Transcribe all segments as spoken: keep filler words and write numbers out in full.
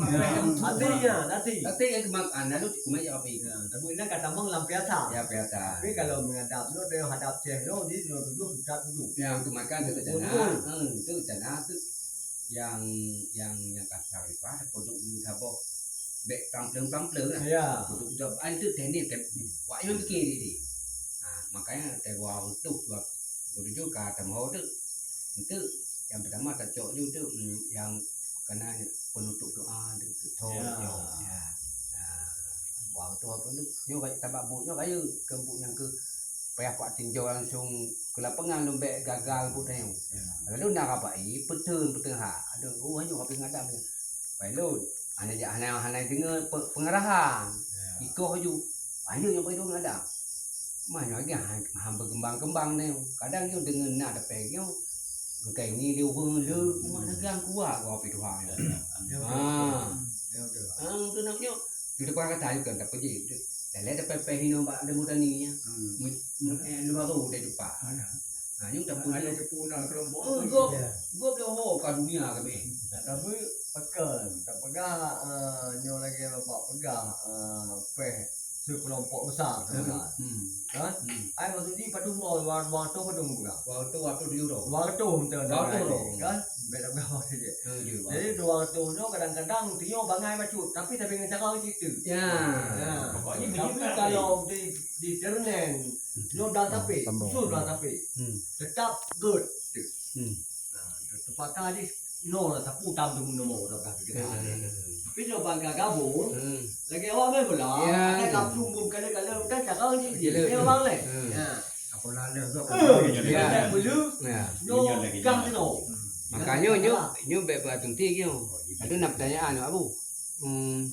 Hati ya, hati. Hati yang kemak, ah, lalu cuma ya api. Ya, tapi ini kata meng lam piasa. Ya, piasa. Tapi kalau menghadap tu, dia hadap ceh tu, dia tujuh, tujuh, tujuh. Ya, untuk makan tu ke sana. Hmm, tu sana tu yang, yang, yang kasar itu ada produk di Sabah. Bek tampleng-tampleng lah. Ya. Produk Sabah itu teknik, teknik. Wak yang bikin ini. Ha, makanya terwah utuh dua puluh tujuh ka tamu tu. Itu yang pertama tacok ju tu, hmm, yang kena penutup doa tu, tu, tu, Ya. tu. Ya. Ha. Wah, tu apa tu? Nyo tabak bu nyo kaya kempuk yang ke payah kuat tinjau langsung ke lapangan lembek gagal bu tayong. Ya. Lalu nak apa i peteng peteng ha. Aduh, oh hanya apa ngadam ni. Pai lôn. Hana jak hana hana dengar pe- pengarahan. Ya. Ikoh ju. Hanya yang pai lôn ngadam. Mana lagi ha, ha berkembang-kembang ni. Kadang nyo dengar nak dapat nyo. Bukan ni dia urang le rumah dagang kuat kau api Tuhan. Ya. Ha. Ya betul. Ha, tu nak nyo. Di depan kata juga tak pergi. Dah lihat dapat peh hino bak ada mutani ya. Hmm. Mu- mu- eh, lu baru dah jumpa. Ada. Ha, nyo tak Ada pergi. Tepuna kelompok. Oh, gop. Ya. Gop dia ho ka dunia kami. Tapi pekan, tak pegang, ah, nyo lagi bapak pegang, ah, peh sekelompok besar. Hmm. Kan? Hmm. Ai maksud ni padum mau dua ratus padum buka. Dua ratus, dua ratus tujuh ratus. Dua ratus macam Dua ratus dah tu. Kan? Beda berapa saja. Tujuh. Jadi dua ratus tu kadang-kadang tio bangai bacut, tapi tapi dengan cara cerita. Ya. Ya. Pokoknya Tapi begitu. Kalau di di Ternen, nyo dah tapi, Tambah. Khusus dah tapi. Hmm. Tetap good. Hmm. Nah, terpaksa di no lah sapu tam tu nombor dah dah kita. Hmm. Tapi kalau bangga gabung, Hmm. lagi awak main bola, Ya. ada kapung bom kala-kala udah cara ni. Gila. Dia orang lain. Hmm. Ya. Apa lalu tu? Ya. Dia bulu. Ya. No, Dia lagi dah jalan. tu no. Makanya nyo nyo baik buat tunti nyo. Ada nak pertanyaan Abu. Hmm.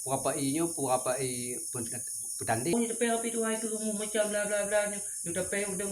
Pura pai nyo, pura pai pen- petanding. Nyo tapi api tu hai tu macam bla bla bla nyo. Nyo tapi udah